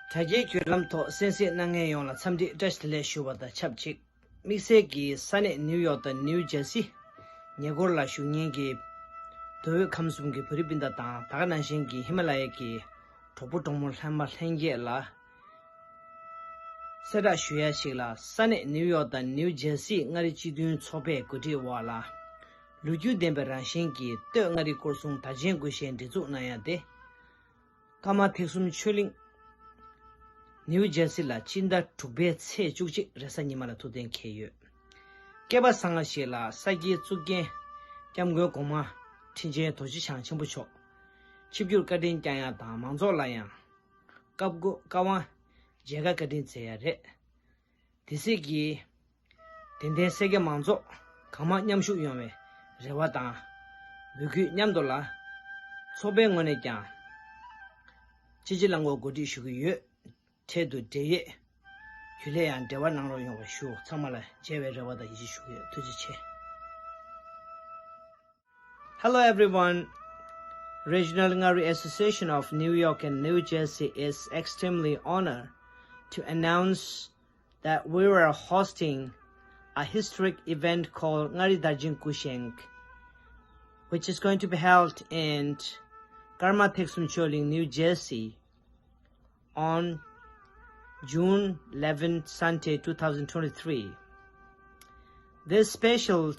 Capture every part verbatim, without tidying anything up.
དྲ་རྒྱའི་བརྒྱུད་ལམ་ཐོག་གསན་གཟིགས་གནང་མཁན་ཡོངས་ལ་འཚམས་འདྲི་བཀྲ་ཤིས་བདེ་ལེགས་ཞུ་བ་དང་ཆབས་ཅིག་དམིགས་བསལ་གྱིས་ས་གནས་ནིའུ་ཡོག་དང་ནིའུ་ཇར་སི་ཉེ་འཁོར་ལ་བཞུགས་མཁན་གྱི་མདོ་དབུས་ཁམས་གསུམ་གྱི་བོད་རིགས་སྤུན་ཟླ་དང་ད་ག་ནང་བཞིན་གྱི་ཧི་མ་ལ་ཡའི་གི་གྲོགས་པོ་གྲོགས་མོ་ལྷན་མ་ལྷན་རྒྱས་ལ་གསལ་བསྒྲགས་ཞུ་ཡ་ཞིག་ལ། ས་གནས་ནིའུ་ཡོག་དང་ནིའུ་ཇར་སི་མངའ་རིས་སྤྱི་མཐུན་ཚོགས་པའི་གོ་སྒྲིག་འོག་ལ། ལོ་རྒྱུས་ལྡན་པའི་རང་བཞིན་གྱི་སྟོད་མངའ་རིས་སྐོར་གསུམ་དར་ཆེན་སྐུ་བཞེངས་སྒྲིག་འཛུགས་གནང་ཡ་དེ། ཀརྨ་ཐེག་གསུམ་ཆོས་གླིང་། ནིའུ་ཇར་སི་ལ་སྤྱི་ཟླ་དྲུག་པའི་ཚེས་བཅུ་གཅིག་རེས་གཟའ་ཉི་མ་ལ་ཐུགས་གཏན་འཁེལ་ཡོད། སྐལ་པ་བཟང་ང་ཞིག་ལ་ས་སྐྱའི་གཙུག་རྒྱན་སྐྱབས་མགོན་གོང་མ་ཁྲི་ཆེན་རྡོ་རྗེ་འཆང་ཆེན་པོ་མཆོག་ཆིབས་བསྒྱུར་བཀའ་དྲིན་བསྐྱངས་ཡ་དང་མང་ཚོགས་ལ་ཡང་བཀའ་བསྒོ་བཀའ་དབང་མཇལ་ཁ་བཀའ་དྲིན་སྩལ་ཡ་རེད། དེ་སྲིད་ཀྱི་དད་ལྡན་སེར་སྐྱ་མང་ཚོགས་གང་མང་མཉམ་ཞུགས་ཡོང་བའི་རེ་བ་དང་འབོད་སྐུལ་མཉམ་དུ་ལ། ཚོགས་པའི་ངོས་ནས་ཀྱང་ཅེ་ཅེ་ལགས་མགོ་གོ་སྒྲིག་ཞུ་གི་ཡོད། འཕྲལ་དུ་འབྲེལ་ཡོད་རྒྱུན་ལས་ཡང་འབྲེལ་བ་གནང་རོགས་ཡོང་བ་ཞུ། ཚང་མ་ལ་མཇལ་བའི་རེ་བ་དང་ཡིད་ཆེས་ཞུ་གི་ཡོད། ཐུགས་རྗེ་ཆེ། Hello everyone. Regional Ngari Association of New York and New Jersey is extremely honored to announce that we are hosting a historic event called Ngari Darjin Kusheng, which is going to be held in Karma Theksum Choling, New Jersey, on June eleventh, Sunday, two thousand twenty-three. This special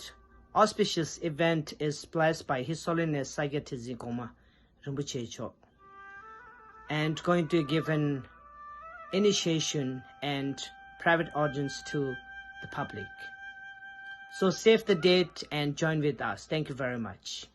auspicious event is blessed by His Holiness Sakya Tenzin Goma Rinpoche Cho, and going to give an initiation and private audience to the public. So save the date and join with us. Thank you very much.